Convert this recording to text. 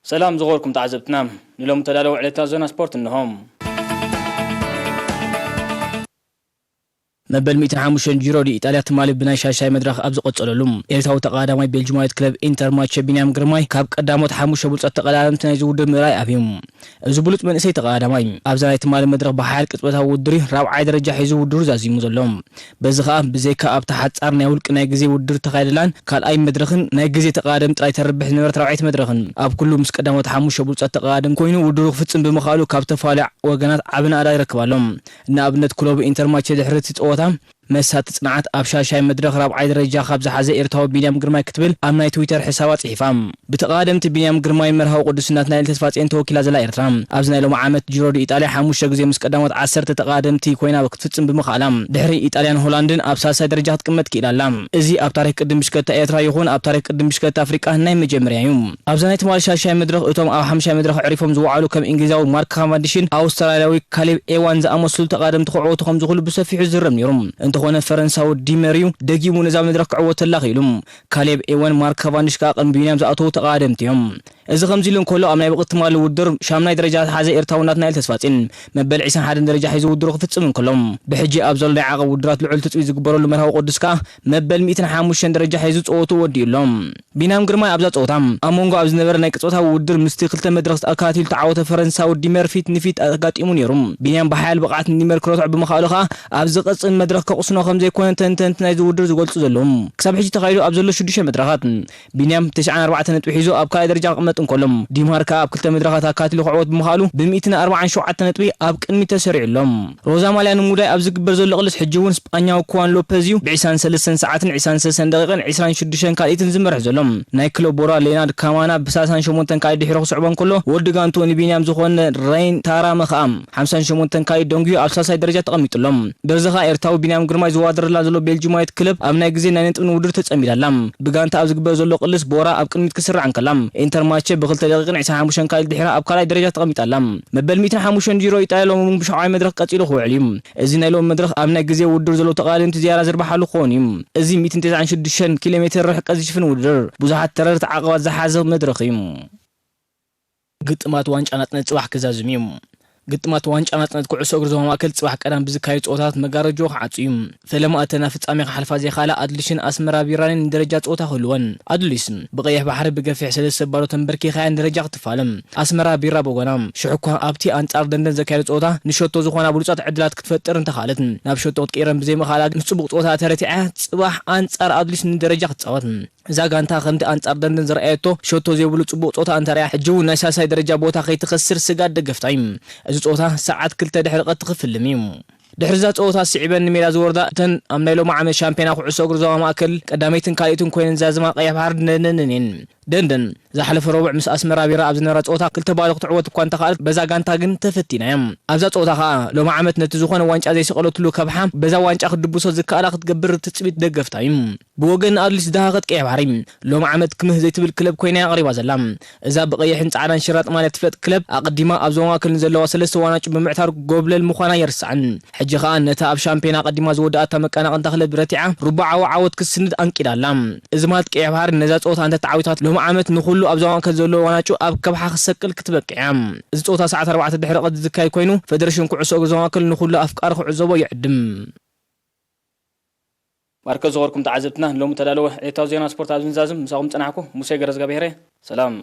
ሰላም ዝኸበርኩም ተዓዘብትና፣ ንሎሚ ተዳለወ ዕለታዊ ዜና ስፖርት እንሆ። መበል ሚእትን ሓሙሽተን ጂሮ ዲ ኢጣልያ ትማሊ ብናይ ሻሻይ መድረኽ ኣብ ዝቐጸለሉ፣ ኤርትራዊ ተቐዳዳማይ ቤልጅማዊት ክለብ ኢንተር ማቸ ቢንያም ግርማይ ካብ ቀዳሞት ሓሙሽተ ብሉጻት ተቐዳደምቲ ናይዚ ውድድር ምእራይ ኣብዩ። እዚ ብሉጽ መንእሰይ ተቐዳዳማይ ኣብዛ ናይ ትማሊ መድረኽ ብሓያል ቅጽበታዊ ውድድር ራብዓይ ደረጃ ሒዙ ውድድሩ ዛዚሙ ዘሎ። በዚ ኸኣ ብዘይካ ኣብታ ሓጻር ናይ ውልቂ ናይ ግዜ ውድድር ተኻየደላን ካልኣይ መድረኽን ናይ ግዜ ተቐዳደም ጥራይ ተርብሕ ዝነበረት ራብዓይቲ መድረኽን ኣብ ኩሉ ምስ ቀዳሞት ሓሙሽተ ብሉጻት ተቐዳደም ኮይኑ ውድድሩ ክፍጽም ብምኽኣሉ ካብ ተፋልያ ወገናት ዓቢ ናእዳ ይረክብ ኣሎ። ንኣብነት ክለቡ ኢንተር ማቸ ድሕሪ እቲ ጸወታ መሳጢ ጽንዓት ኣብ ሻሻይ መድረኽ ራብዓይ ደረጃ ካብ ዝሓዘ ኤርትራዊ ቢንያም ግርማይ ክትብል ኣብ ናይ ትዊተር ሕሳባ ጽሒፋ። ብተቐዳደምቲ ቢንያም ግርማይ መርሃዊ ቅዱስ እናትናኤል ተስፋጽዮን ተወኪላ ዘላ ኤርትራ ኣብዚ ናይ ሎሚ ዓመት ጂሮ ዲ ኢጣልያ ሓሙሽተ ግዜ ምስ ቀዳሞት ዓሰርተ ተቐዳደምቲ ኮይና ክትፍጽም ብምኽኣላ ድሕሪ ኢጣልያን ሆላንድን ኣብ ሳልሳይ ደረጃ ክትቅመጥ ክኢላ ኣላ። እዚ ኣብ ታሪኽ ቅድም ብሽክለታ ኤርትራ ይኹን ኣብ ታሪኽ ቅድም ብሽክለታ ኣፍሪቃ ናይ መጀመርያ እዩ። ኣብዛ ናይ ትማሊ ሻሻይ መድረኽ እቶም ኣብ ሓምሻይ መድረኽ ኣዕሪፎም ዝወዓሉ ከም እንግሊዛዊ ማርክ ካቫንዲሽን ኣውስትራልያዊ ካሌብ ኤዋን ዝኣመሰሉ ተቐዳደምቲ ክዕወቱ ከም ዝኽእሉ ብሰፊሑ ዝዝረብ ነይሩ። እንተኾነ ፈረንሳዊ ዲመር እዩ ደጊሙ ነዛ መድረኽ ክዕወተላ ክኢሉ። ካሌብ ኤወን ማርክ ካቫንዲሽ ከኣ ቅድሚ ቢንያም ዝኣተዉ ተቐዳደምቲ እዮም። እዚ ከምዚ ኢሉ እንከሎ ኣብ ናይ ብቕትማሊ ውድድር ሻምናይ ደረጃ ዝሓዘ ኤርትራዊ ናትናኤል ተስፋጽዮን መበል ዒስራን ሓደን ደረጃ ሒዙ ውድድሩ ክፍጽም እንከሎ ብሕጂ ኣብ ዘሎ ናይ ዓቐብ ውድድራት ልዑል ትጽቢት ዝግበረሉ መርሃዊ ቅዱስ ከኣ መበል ሚእትን ሓሙሽተን ደረጃ ሒዙ ጸወቱ ወዲኡ ኣሎ። ቢንያም ግርማይ ኣብዛ ጸወታ ኣብ መንጎ ኣብ ዝነበረ ናይ ቅጽበታዊ ውድድር ምስቲ ክልተ መድረኽ ኣካቲሉ ተዓወተ ፈረንሳዊ ዲመር ፊት ንፊት ኣጋጢሙ ነይሩ። ቢንያም ብሓያል ብቕዓት ንዲመር ክረትዖ ብምኽኣሉ ከኣ ኣብ ዝቕጽል መድረኽ ከቕስኖ ከም ዘይኮነ ተንተንቲ ናይዚ ውድድር ዝገልጹ ዘለዉ። ክሳብ ሕጂ ተኻይዱ ኣብ ዘሎ ሽዱሽተ መድረኻት ቢንያም ተስዓን ኣርባዕተን ነጥቢ ሒዙ ኣብ ካልኣይ ደረጃ ክቕመጥ እንከሎ ዲማር ከኣ ኣብ ክልተ መድረኻት ኣካቲሉ ክዕወት ብምኽኣሉ ብሚእትን ኣርባዓን ሸውዓተን ነጥቢ ኣብ ቅድሚት ተሰሪዑ ኣሎ። ሮዛ ማልያ ንምውዳይ ኣብ ዝግበር ዘሎ ቅልስ ሕጂ እውን ስጳኛዊ ኩዋን ሎፐዝ እዩ ብዒስራን ሰለስተን ሰዓትን ዒስራን ሰለስተን ደቂቕን ዒስራን ሽዱሽተን ካልኢትን ዝመርሕ ዘሎ። ናይ ክለብ ቦራ ሌናርድ ካማና ብሰላሳን ሸሞንተን ካልኢት ድሒሩ ክስዕቦ እንከሎ ወዲ ጋንቱ ንቢንያም ዝኾነ ሬን ታራመ ከኣ ሓምሳን ሸሞንተን ካልኢት ደንጉዩ ኣብ ሳልሳይ ደረጃ ተቐሚጡ ኣሎ። በዚ ከኣ ኤርትራዊ ቢንያም ግርማይ ዝዋደረላ ዘሎ ቤልጂማዊት ክለብ ኣብ ናይ ግዜ ናይ ነጥብን ውድድር ተጸሚዳ ኣላ። ብጋንታ ኣብ ዝግበር ዘሎ ቅልስ ቦራ ኣብ ቅድሚት ክስራዕ እንከላ ኢንተር ማቸ ብክልተ ደቂቕን ዒስራን ሓሙሽተን ካልኢት ድሒራ ኣብ ካልኣይ ደረጃ ተቐሚጣ ኣላ። መበል ሚእትን ሓሙሽተን ጂሮ ኢጣልያ ሎሚ እውን ብሻውዓይ መድረኽ ቀጺሉ ክውዕል እዩ። እዚ ናይ ሎሚ መድረኽ ኣብ ናይ ግዜ ውድድር ዘለዉ ተቐዳደምቲ ዝያዳ ዝርብሓሉ ክኸውን እዩ። እዚ ሚእትን ተስዓን ሽዱሽተን ኪሎ ሜትር ርሕቀት ዝሽፍን ውድድር ብዙሓት ተረርቲ ዓቐባት ዝሓዘ መድረኽ እዩ። ግጥማት ዋንጫ ናጽነት ጽባሕ ክዛዝም እዩ። ግጥማት ዋንጫ ናጽነት ኩዕሶ እግሪ ዞባ ማእከል ጽባሕ ቀዳም ብዝካየዱ ጸወታታት መጋረጆ ክዓጹ እዩ። ፈለማ እተን ናብ ፍጻሜ ክሓልፋ ዘይከኣላ ኣድሊሽን ኣስመራ ቢራንን ንደረጃ ጸወታ ክህልወን። ኣድሊስ ብቐይሕ ባሕሪ ብገፊሕ ሰለስተ ባዶ ተንበርኪኻያ ንደረጃ ክትፋለም። ኣስመራ ቢራ ብወገና ሽሕ እኳ ኣብቲ ኣንጻር ደንደን ዘካየዶ ጸወታ ንሸቶ ዝኾና ብሉጻት ዕድላት ክትፈጥር እንተኻለት ናብ ሸቶ ክትቅይረን ብዘይምኽኣላ ምስ ጽቡቕ ጸወታ ተረቲዓ ጽባሕ ኣንጻር ኣድሊስ ንደረጃ ክትጻወት። እዛ ጋንታ ከምቲ ኣንጻር ደንደን ዝረኣየቶ ሸቶ ዘይብሉ ጽቡቕ ጸወታ እንተርያ ሕጂ እውን ናይ ሳልሳይ ደረጃ ቦታ ከይትኸስር ስጋት ደገፍታ እዩ። እዚ ጸወታ ሰዓት ክልተ ድሕሪ ቀትሪ ክፍልም እዩ። ድሕሪ እዛ ጸወታ ስዒበን ንሜዳ ዝወርዳ እተን ኣብ ናይ ሎሚ ዓመት ሻምፒዮና ኩዕሶ እግሪ ዞባ ማእከል ቀዳመይትን ካልኢትን ኮይነን ዝዛዝማ ቀይሕ ባሕሪ ደንደን እየን። ደንደን ዝሓለፈ ረቡዕ ምስ ኣስመራ ቢራ ኣብ ዝነበራ ጸወታ ክልተ ባዶ ክትዕወት እኳ እንተኽኣለት በዛ ጋንታ ግን ተፈቲና እያ። ኣብዛ ጸወታ ከኣ ሎሚ ዓመት ነቲ ዝኾነ ዋንጫ ዘይሰቐለትሉ ከብሓ በዛ ዋንጫ ክትድብሶ ዝከኣላ ክትገብር ትጽቢት ደገፍታ እዩ። ብወገን ኣድሊስ ዝደሃኸት ቀይሕ ባሕሪ ሎሚ ዓመት ክምህ ዘይትብል ክለብ ኮይና እያ ቀሪባ ዘላ። እዛ ብቐይሕን ጻዕዳን ሽራጥ ማልያ ትፍለጥ ክለብ ኣቐዲማ ኣብ ዞባ ማእከል ንዘለዋ ሰለስተ ዋናጩ ብምዕታር ጎብለል ምዃና የርሳዕን። ሕጂ ከኣ ነታ ኣብ ሻምፒዮና ኣቐዲማ ዝወደኣታ መቀናቕንታ ክለብ ረቲዓ ርቡዓዊ ዓወት ክትስንድ ኣንቂዳ ኣላ። እዚ ማለት ቀይሕ ባሕሪ ነዛ ጸወታ እንተ ተዓዊታት ሎሚ ዓመት ንኹሉ ኣብ ዞባ ማእከል ዘሎ ዋናጩ ኣብ ከብሓ ክሰቅል ክትበቅዕ እያ። እዚ ጸወታ ሰዓት ኣርባዕተ ድሕሪ ቀትሪ ዝካየድ ኮይኑ ፌደሬሽን ኩዕሶ እግሪ ዞባ ማእከል ንኹሉ ኣፍቃሪ ክዕዘቦ ይዕድም። ማርከስ ዝኸበርኩም ተዓዘብትና ንሎሚ ተዳለወ ዕለታዊ ዜና ስፖርት ኣብዚ ንዛዝም ምሳኹም ጸናሕኩ ሙሴ ገረዝጋብሄረ። ሰላም።